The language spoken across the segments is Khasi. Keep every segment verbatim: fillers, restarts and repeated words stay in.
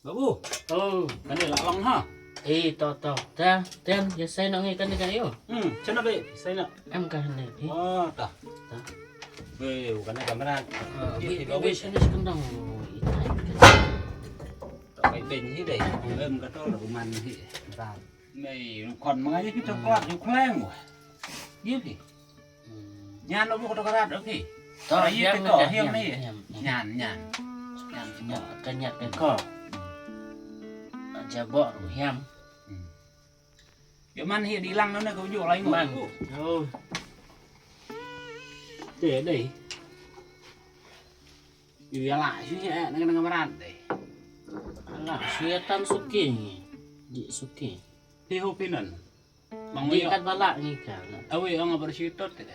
Babu. Oh, kane la long ha. Eh, to to. Ta, tem, ya sai nang ikan ikan yo. Hmm, chana be, sai na. Em ka hane phi. Oh, ta. Ta. Be, kane kamera. Ah, be, be, be, sini sekendang. Itai. Ta bai ben hi dei. Em ka to la kuman hi. Ta. Mei, kon mengai kita kuat, yuk kleng. Gitu. Nyan lo buka tokarat, oke. To, hiam ni, hiam ni. Nyan, nyan. Nyan, nyan. Ka nyat ka ko. Jabok ruh hiam. Yo man hi di lang none ko jo lai man. Oh. Dei, dei. Yu ya la shu ya na na marat dei. Ala shu ya tan suki. Di suki. Hi ho pinon. Bang di kat bala ngi ka. Awi ong bar shu tot te.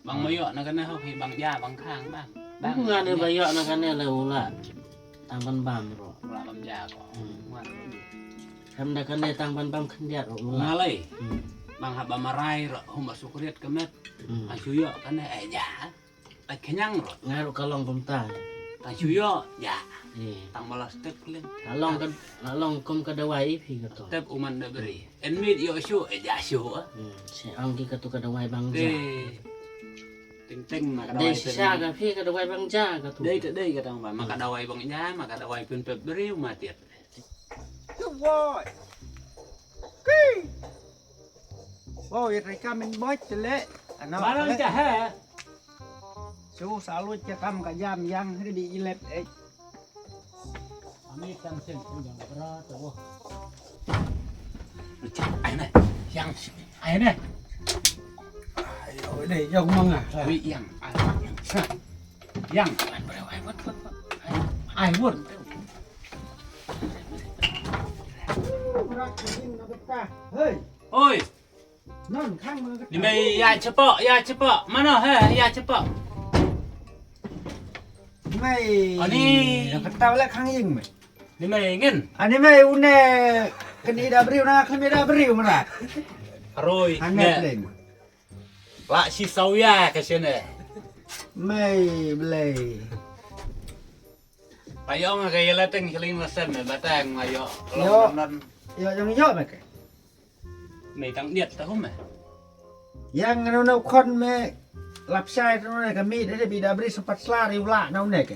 Bang mayo na kane ho hi bang ja bang khang bang. Bang ngane bayo na kane le ula. Tang ban bam ro. Ula bam ja ko. Kam da kane tang ban bam khyndiat ro ula. Ngalai. Bang haba marai ro hum ba sukriat kemet. Asu yo kane eh ja. Ai kenyang ro. Ngai ro ka long kumta. Tang shu yo ja. Tang bala step kling. Ka long ka long kum ka dawai phi ka to. Step uman da beri. En mit yo shu eh ja shu. Si ang ki ka to ka dawai bang ja. Ting ting ma ka dawai. Dei sha ka phi ka dawai bang ja ka to. Dei te dei ka tang ba ma ka dawai bang ja ma ka dawai pun pep beri uma tiat. Woi. Ki. Wow, ya reka min boy cele. Ano? Barang cah eh. Su salut cakam ka jam yang hri di ilet eh. Ami kan sen pun yang berat tu. Ai ne, yang ai ne. Ayo deh, yang manga. Wi yang. Yang. Ai won. Hei. Oi. Ni mei ya cepak, ya cepak. Mana he ya cepak? Ni mei. Ani. Yang ketawa lah kang ing mei. Ni mei ngin. Ani mei une keni da beriu na kemi da beriu mana. Aroi. Ane pleng. Lah si sauya ke sini. Mei belai. Payong ke ya lateng seling lesen batang ayo. Yo. Yo yang yo mei ke. Mei tang diat tahu mei. Yang anu na kon mei lapsai tu na kami deh bi da beri sempat selari ula na une ke.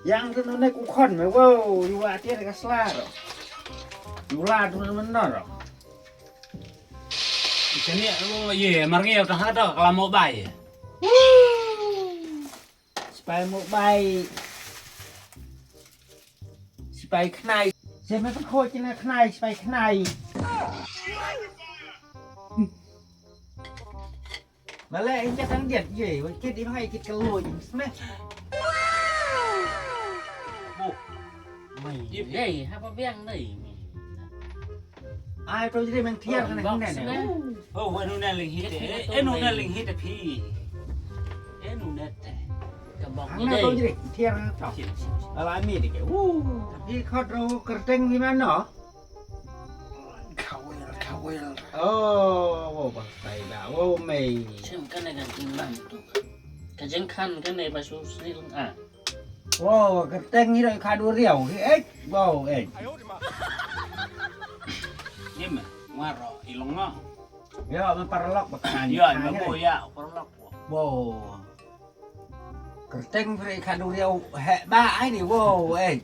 Yang tu na ku kon mei wow yu ati ka selari. Ula tu na menor. Sini oh ye marngi tang hada kalau mau bai. Sipai mobile. Sipai khnai. Siapa pun kau cina khnai, sipai khnai. Malah injak tang diat je, kit di mangai kit kelo je. Smeh. Oh. Mai. Dei, haba biang dei. Ai to jri meng thiar ne ne. Oh, wa nu ne ling hit. Eh, nu ne ling hit phi. Eh, nu ne te. Ka bok ni dei. To jri thiar ne to. Ala mi de ke. Uh. Tapi khot ro kerteng di mana? Kawel, kawel. Oh, wo ba sai da. Wo mei. Sim kane kan timbang tu. Ka jengkhan kane ba su sni lung a. Wow, kerteng ni dah kadu riau. Eh, wow, eh. Ni mah, ngaro ilong no. Ya, me paralok bakal. Ya, me bo ya, paralok. Wow. Kerteng beri kadu riau heh ba ai ni, wow, eh.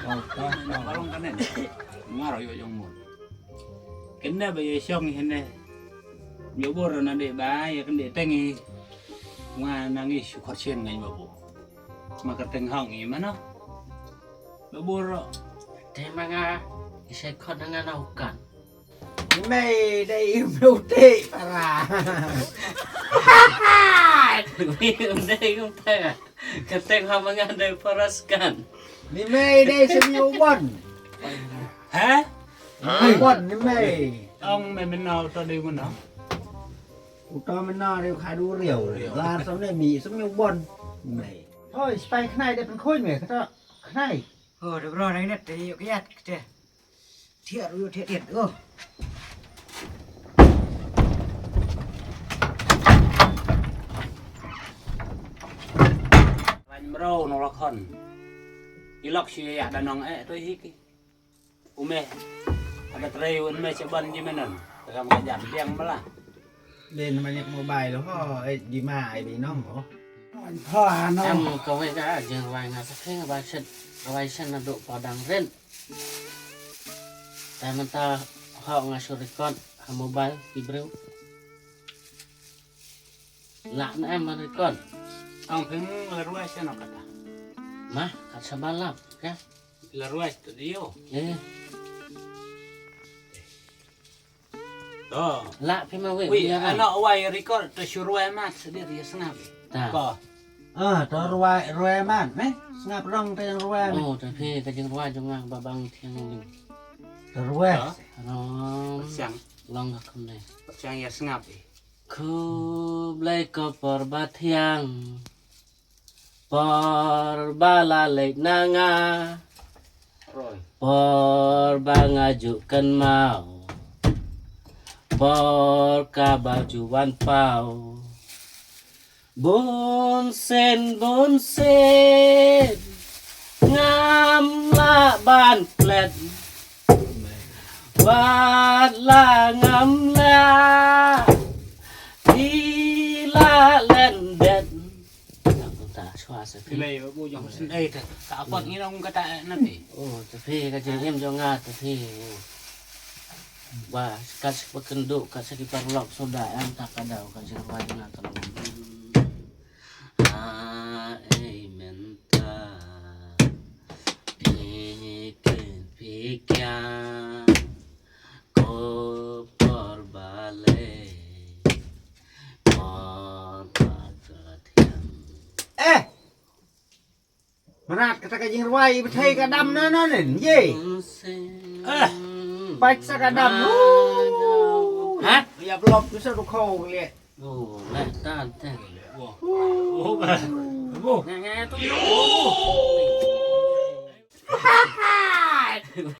Wow, wow, wow. Balong kanen. Ngaro yo jong mun. Kena ba ye shong hene. Yo bor na de ba ye kende tengi. Nga nangi shukar shen ngai babu. Ma ka teng hong i mana. Ba bor. Te ma nga i sai khot nga na ukan. Mei dei im te para. Mei dei im te. Ka teng ha ma nga dei para skan. Ni mei dei semi uban. Ha? Uban ni mei. Ong mei menau to dei menau. Uta menau dei khadu riau. Lar sam ne mi semi uban. Mei. Hoi, spai khnai dei pengkhuin mei kata khnai. Oh, dei bro nang net dei yuk kiat kete. Thiat ru thiat thiat. Oh. Bro, no lakon. Ilok shi ya da nong eh to hiki. Ume. Ada trei un me cheban ji menon. Teram ka jam biang mala. Ben mani mobile ho, eh, di ma ai bi nong ho. Ho ano. Em ko we ka jeng wai nga sa kheng wai sen, wai sen na do padang ren. Te mynta ho nga shu record ha mobile ki briew. Lah na em record. Ang ping la ruai sa no kata. Mah, kat sabalap ka. La ruai studio. Eh. To. Lah phi ma we. Wi, ano wai record to shu ruai mat sedia dia sngap. Ta. Ko. Ah, to ruai, ruai mat, eh? Sngap rong te ruai mat. Oh, ta phi ka jing ruai jong nga ba bang thiang ling. To ruai. To. Rong. Siang. Long ka khum ne. Siang ya sngap eh. Khublei ko por ba thiang. Por ba la leit na nga. Por ba nga ju kynmaw. Por kaba ju wan paw. Bun sien, bun sien. Ngam lah ban klet. Wat la ngam lah. Di la len det. Nang ta shwa sa phi. Ilai bu jong sen ai ta. Ka apot ngi nong kata na phi. Oh, ta phi ka jingim jong nga ta phi. Ba kat sa phi kynduh, kat sa ki paralok suda em ta ka daw ka jingim jong nga ka long. Ha ei mynta. Phi kin phi kia. Ko por ba lei. Por ba ka thiang. Eh! Marat kata ka jingrwai bthei ka dam na na nen ye. Eh, pach sa ka dam. Ha? Ya blok tu sa tu khau le. Oh, na ta ta. Wo. Wo. Nga nga tu.